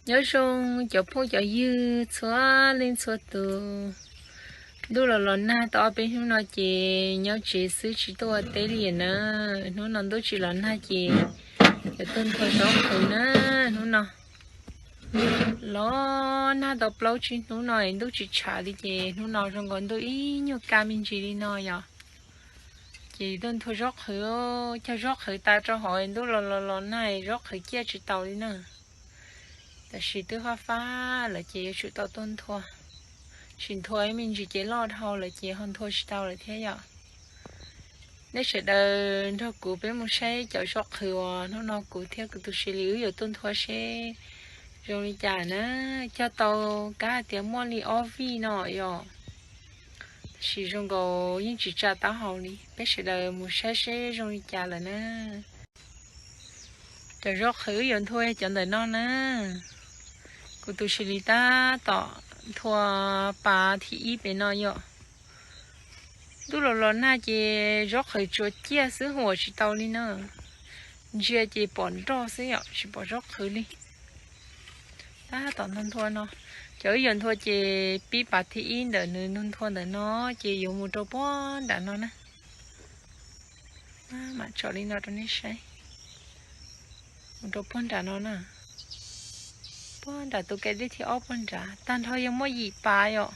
Nyob zoo cov phooj cov ywg txhua leej txhua tus. Ntuj los los nag tau ob peb hnub no ces nyob tsev xwb tsis tuaj ua teb li na. Hnub no ntuj tsis los nag ces cov tuaj nthua zaub qhwv na. Hnub no los nag tau plaub tsib hnub no ntuj tsis tshav li ces hnub no zoo nkaus ntuj ib nyuag kaj me ntsis li no yom. Ces tuaj nthua zaub qhwv, cog zaub qhwv tas rau hauv ntuj los los los nag zaub qhwv ciaj tsis taus li na. Tam sim twb fab fab lawm ces yuav tsum tau tuaj nthua. Tsis nthua ib me ntsis ces loj dhau lawm ces ho nthua tsis tau lawm thiab yom. Nej sawv daws nrog kuv peb mus saib cov zaub qhwv uas hnub no kuv thiab kuv tus Sili wb yuav tuaj nthua seb zoo li cas na. Cog tau kab hais tias muaj li ob vij no yom. Tab sis zoo nkaus yeej tsis tsa taub hau li, peb sawv daws mus saib seb zoo li cas lawm na. Cov zaub qhwv wb yuav nthua cov ntawm no na. Kuv tus Sili tab tom nthua pas thib ib pem no yom. Ntuj los los nag ces zaub qhwv tsuas ciaj xwb huam tsis tau li na. Ntsia ces pom nroj xwb yom, tsis pom zaub qhwv li. Tab tom nthua nthua no, cov wb yuav nthua ces pib pas thib ib ntawm nws nthua nthua ntawm no ces yuav mus rau puag nram no na. Mam tsom li no rau nej saib. Mus rau puag nram no na. Puag nram tus kaim dej thib ob puag nrad, tag nrho yog muaj yim pas yom.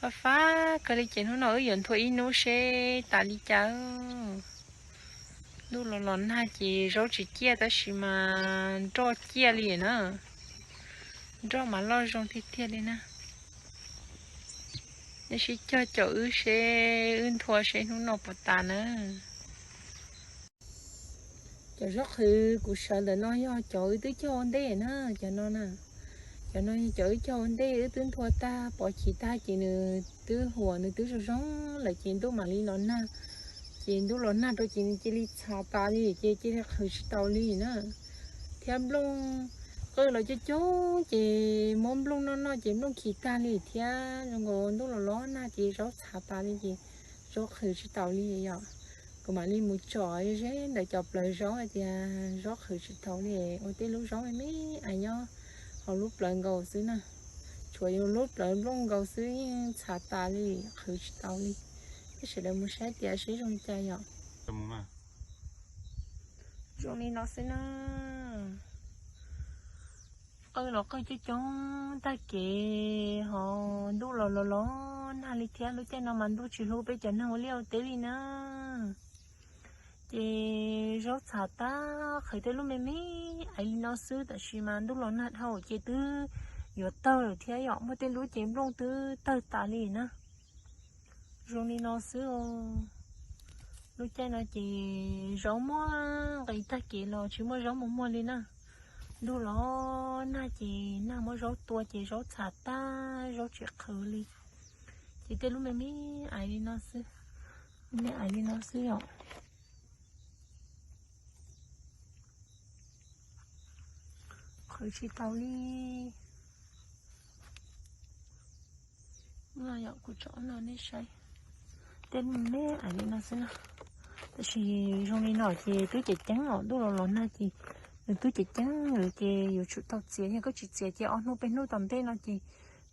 Fab fab kawg li ces hnub no wb yuav nthua ib hnub seb tas li cas. Ntuj los los nag ces zaub tsis ciaj tab sis mas nroj ciaj li na. Nroj mas loj zoo tiag tiag li na. Nej sib cog caum wb seb wb nthua seb hnub no puas tas na. Cov zaub qhwv kuv sawv ntawm no yog cov wb twb cog ua ntej na, cov no na. Cov no yog cov wb cog ua ntej, wb twb nthua tag pov chiv tag ces nws twb huam nws twb zoo zoo lawm ces ntuj mam li los nag. Ces ntuj los nag rau ces nws cia li txhav tas li ces cia li qhwv tsis taus li na. Thiab nplooj qwj los coob coob ces muab nplooj noj noj ces nplooj khi tag li thiab zoo nkaus ntuj los los nag ces zaub txhav tas li ces zaub qhwv tsis taus li yom. Kuv mam li mus tsom ze ntawm cov plawv zaub hais tias zaub qhwv tsis taus li, ua tej lub zaub me me es nyob hauv lub plawv nkaus xwb na. Tshuav yus lub plawv nplooj nkaus xwb yeej txhav tas li, qhwv tsis taus li. Peb sawv daws mus saib tias seb zoo li cas yom. Zoo li no xwb na. Qwj los qwj coob coob tag kev ho ntuj los los los nag li thiab, lub caij no mas ntuj tsis hlub peb cov neeg ua liaj ua teb li na. Ces zaub txhav tag, qhwv tej lub me me aiv li no xwb, tab sis mas ntuj los nag dhau ces twb yuav tawg lawm thiab yom, muaj tej lub ces nplooj twb tawg tas li na. Zoo li no xwb os. Lub caij no ces zaub muaj nqis tag kev los tsis muaj zaub mus muag li na. Ntuj los nag ces nag muab zaub tua ces zaub txhav tag, zaub tsis qhwv li. Ces tej lub me me aiv li no xwb, me me aiv li no xwb yom. Qhwv tsis tau li. Kuv tsom no nej saib, tej me me aiv li no xwb na. Tab sis zoo li no ces twb ceev ceev os, ntuj los los nag ces nws twb ceev ceev lawm ces yuav tsum tau txiav, yog koj tsis txiav ces ob hnub peb hnub tom ntej no ces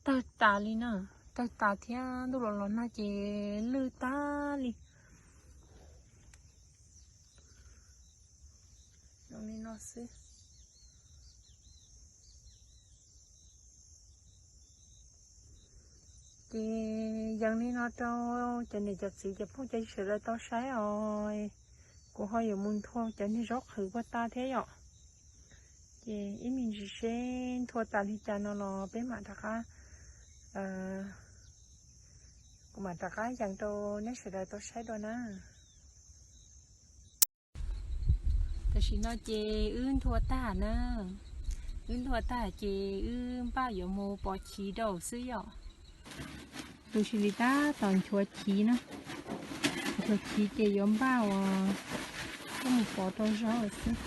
tawg tas li na, tawg tas thiab ntuj los los nag ces lwj tag li. Zoo li no xwb. Ces yees li no rau cov niam cov txiv cov phooj cov ywg sawv daws tau saib os. Kuv ho yuav mus nthua cov niag zaub qhwv puag ta thiab yom. Ces ib me ntsis seb nthua tas li cas no los peb mam rov qab, kuv mam rov qab yees rau nej sawv daws tau saib dua na. Tam sim no ces wb nthua tag na, wb nthua tag ces wb npaj yuav mus pov chiv rau xwb yom. Tus Sili tab tom nchuav chiv na, nchuav chiv ces yuav npaj uas coj mus pov rau zaub lawm xwb.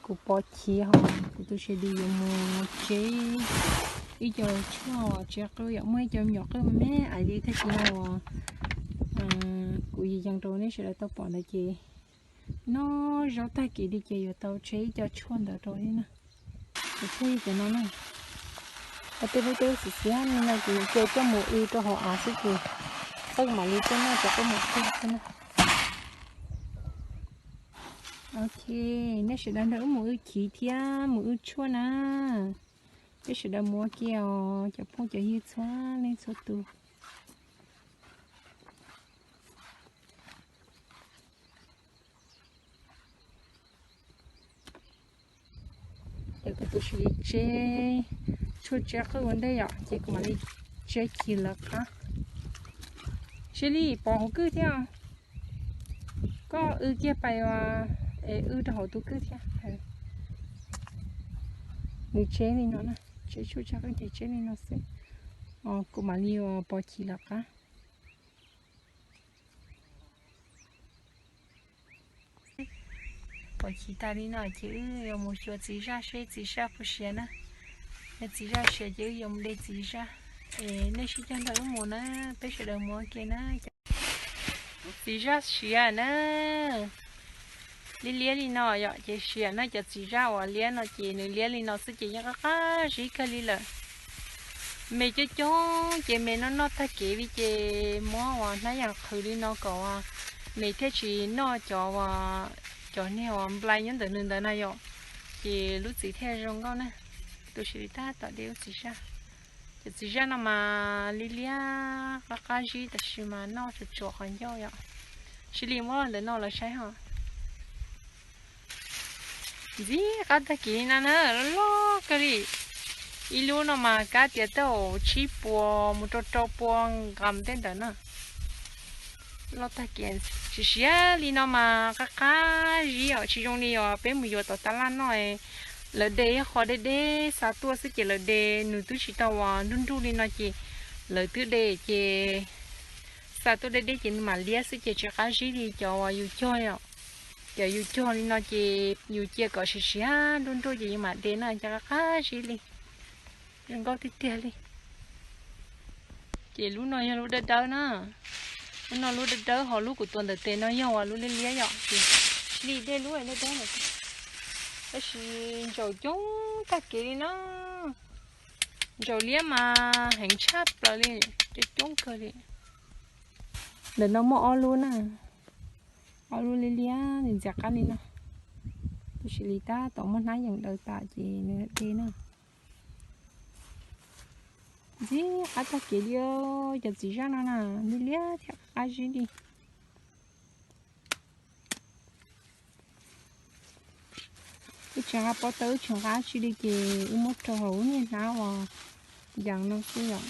Kuv pov chiv ho kuv tus Sili yuav mus tseb ib co tshuaj tsev qwj yom, muaj ib co me nyuam qwj me me aiv li tab sis no uas Kuv yees rau nej sawv daws tau pom ntawd ces noj zaub tag kev li ces yuav tau tseb ib co tshuaj ntawd rau thiab na. Ces tshuaj yog cov no na. Qhov tej lub teb xiv xiab li no ces cia coj mus w rau hauv av xwb ces qeej mam li tuaj noj cov qeej mam tuaj xwb na. Ok, nej sawv daws nrog wb mus w chiv thiab mus w tshuaj na. Peb sawv daws mus ua ke os cov phooj cov ywg txhua leej txhua tus. Ces kuv tus sis tseb tshuaj tseb qwj ua ntej yom, ces kuv mam li tseb chiv lawv qab. Sis li pov hauv kwj thiab. Koj w kiag pais es w rau hauv tus kwj thiab. Nws tseb li no na, tseb tshuaj tseb qwj ces tseb li no xwb. Kuv mam li pov chiv lawv qab. Pov chiv tas li no ces wb yuav mus xyuas txiv zaj seb txiv zaj puas siav na. Yog txiv zaj siav ces wb yuav mus de txiv zaj. Es nej sib cog nrog wb mus na, peb sawv daws mus ua ke na. Txiv zaj siav na. Liab liab li no yom, ces siav na, cov txiv zaj uas liab no ces nws liab li no xwb ces yeej qab qab zib kawg li lawm. Me coob coob ces me noj noj tag kev li ces muab uas hnab yas qhwv li no kom uas me thiaj tsis noj cov uas cov niag uas nplai nyob ntawm nws ntawd na yom, ces lub txiv thiaj zoo nkauj na. Tus sis li tab tom de lub txiv zaj. Cov txiv zaj no mas liab liab qab qab zib tab sis mas noj tsuas tsuas qhov ncauj yom. Sis li muab ntawm no los saib ho. Ntxim qab tag kis li no na, loj loj kawg li. Ib lub no mas kab tias tej zaum tsib puas mus rau rau puas nqas tej ntawd na. Loj tag kis, siav siav li no mas qab qab zib os, tsis zoo li os peb mus yuav tom tab laj noj. Lawv de ib qho deb deb xa tuaj xwb ces lawv de, nws twb tsis tau uas nruj nruj li no ces lawv twb de ces xa tuaj deb deb ces nws mam liab xwb ces tsis qab zib li cov uas yus cog os. Cov yus cog li no ces yus cia kom siav siav nruj nruj ces yus mam de na, ces qab qab zib li. Zoo nkauj tiag tiag li. Ces lub no yog lub dawb dawb na. Lub no lub dawb dawb, ho lub kuv tua ntawm tes no yog uas lub liab liab yom. Ces sim li de lub dawb dawb no. Tab sis ntsaum coob tag kev li na. Ntsaum liab mas heev tshaj plaws li, coob coob kawg li. Ntawm no muaj ob lub na, ob lub liab liab ntxim qab li no. Tab sis li tab tom muab hnab yees daws tas ces nws de na. Ntxim qab tag kev li, cov txiv zaj no na, liab liab thiab qab zib li. Wb tsis nqa pob tawb, wb tsis nqa dab tsi li ces wb muab rau hauv lub niag hnab uas yees no xwb yom.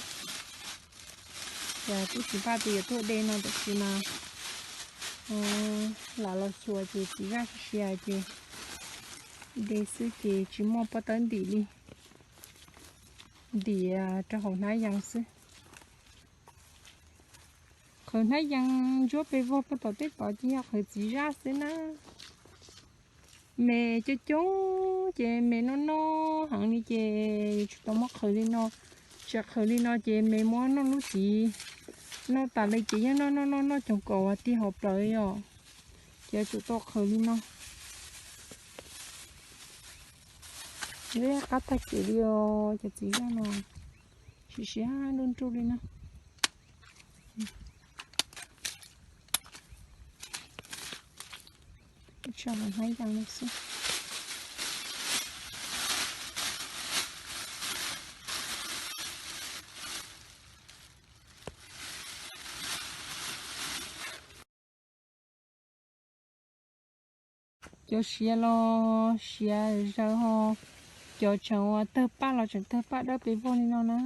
Ces tub txiv Paj twb yuav tuaj de no tab sis mas lam los xyuas ces txiv zaj siav ces de xwb ces tsis muaj pob tawb ntim li, ntim rau hauv hnab yees xwb. Qhwv hnab yees ntsuab pes vog puag tom tej tod ces yog qhwv txiv zaj xwb na. Me coob coob ces me noj noj heev li ces yus tsis tau muab qhwv li no. Tsis qhwv li no ces me muab noj lub txiv, noj tas li ces yeej noj noj noj noj coos kaum uas tig hauv plawv li os. Ces yuav tsum tau qhwv li no. Liab qab tag kev li os, cov txiv zaj no siav siav nruj nruj li na. Tso los hnab yees no xwb. Cov siav los siav zaws ho, cov tseem uas tawg paj los tseem tawg paj dawb pes vog li no na.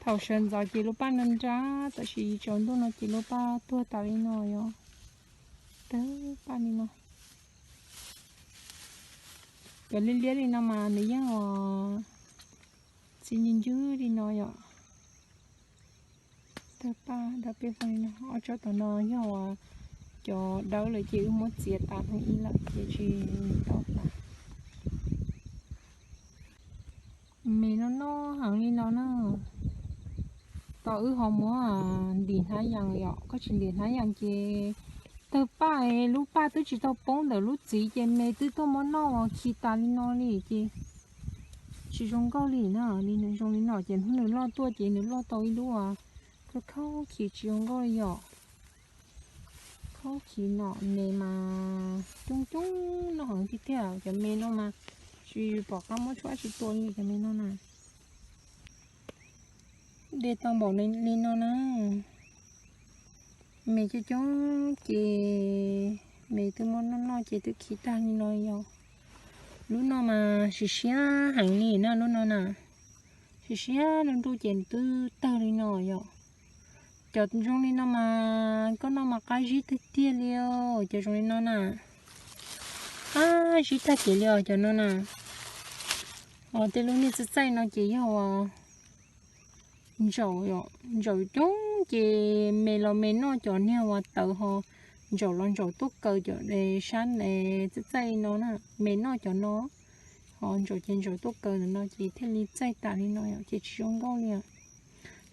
Thaum sawv ntxov ces lub paj nra nra, tab sis tsaus ntuj no ces lub paj tuag tas li no yom. Tawg paj li no. Cov liab liab li no mas nws yeej uas txi ncw ncwb li no yom. Tawg paj dawb pes vog li no. Ob tsob tom no yog uas cov dawb lawm ces wb muab txiav tas hnub ib lawm ces tsis tau tas. Me noj noj heev li no na. Tos wb ho muab ntim hnab yas yom, koj tsis ntim hnab yas ces tawg paj, lub paj twb tsis tau poob ntawm lub txiv ces me twb tuaj muab noj khi tas li no li ces tsis zoo nkauj li na. Li nws zoo li no ces hnub nws loj tuaj ces nws loj tau ib lub khaub khaub khiv tsis zoo nkauj li yom. Khaub khiv no me mas coob coob noj heev tiag tiag, cov me no mas tsis pom qab muab tshuaj tsis tua li cov me no na. De tau npaum li no na. Me coob coob ces me twb muab noj noj ces twb khi tag li no yom. Lub no mas siav siav heev li na, lub no na. Siav siav nruj nruj ces twb tawg li no yom. Cov zoo li no mas koj noj mas qab zib tiag tiag li, cov zoo li no na. Qab zib tag kev li os cov no na. Os, tej lub niag txaij txaij no ces yog uas ntsaum, ntsaum coob ces me los me noj cov niag uas tawv ho ntsaum los ntsaum tuaj kaw cov sab txaij txaij no na, me noj cov no. Ho ntsaum ces ntsaum tuaj kaw ntawm no ces thiaj li txaij tas li no yom, ces tsis zoo nkauj li.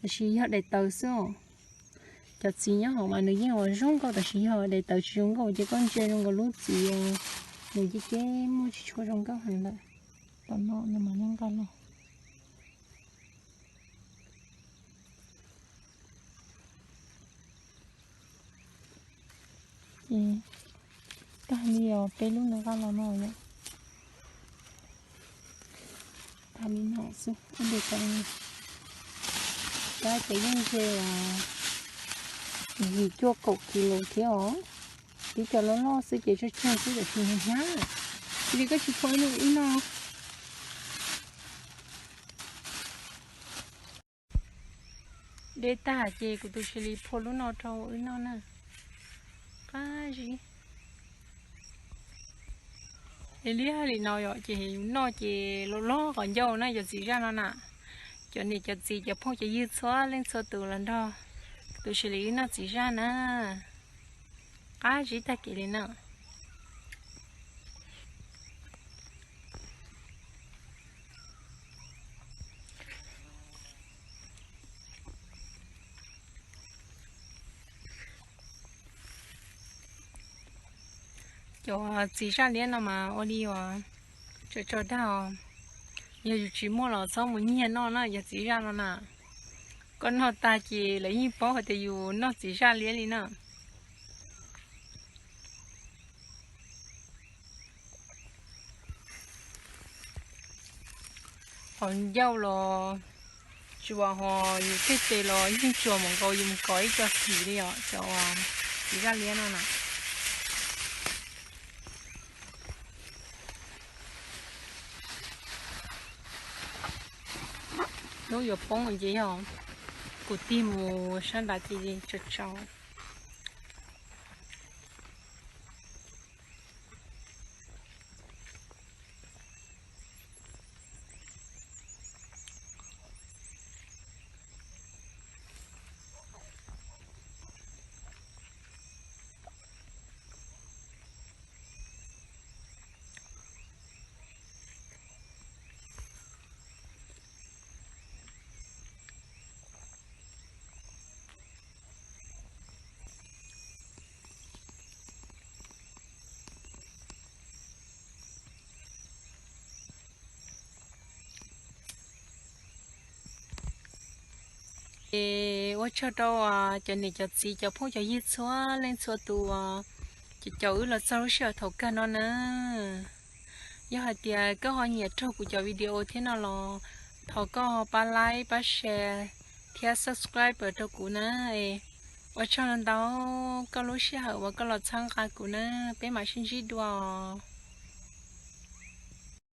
Tab sis yog daim tawv xwb os. Cov txiv nyob hauv mas nws yeej ua zoo nkauj, tab sis yog daim tawv tsis zoo nkauj ces koj ntsia zoo nkaus lub txiv nws ceb ceb muag tsis tshua zoo nkauj heev lawm. Tom no no mas nyob nqaj los. Ces tag li os, peb lub nws nqaj los no yom. Tag li no xwb, ib ntu tau, tab ces yeej ze yim cuaj kaum kis lus thiab os. Tib cov loj loj xwb ces tsawg tsawg xwb, tam sis hnyav hnyav, cia li koj tsis phua ib lub wb noj. De tag ces kuv tus cia li phua lub no rau wb noj na. Qab zib. Es liab li no yom, ces yus noj ces loj loj qhov ncauj na, cov txiv zaj no na. Cov niam cov txiv cov phooj cov ywg txhua leej txhua tus los nrog kuv tus cia li wb noj txiv zaj na. Qab zib tag kev li na. Cov txiv zaj liab no mas ua li uas tso tso dag os. Yog yus tsis muaj los txhob mus nyiag noj na, yog txiv zaj no na. Koj noj tag ces lawv yeej paub hais tias yus noj txiv zaj liab li na. Qhov ncauj los tsuas ho yus tej tes los yeej tsuas mus nkaus yus mus kov ib co xim li os, cov txiv zaj liab no na. Hnub yuav poob ces yog kuv tig mus sab nrad ces tso tso. Es ua tsaug rau cov niam cov txiv cov phooj cov ywg txhua leej txhua tus uas caum wb los txog lub sij hawm thaum kawg no na. Yog hais tias koj ho nyiam raug kuv cov video thiab no los thov koj pab like, pab share thiab subscribe rau kuv na. Ua tsaug ntau koj lub sij hawm uas koj los txhawb nqa kuv na. Peb mam sib ntsib dua.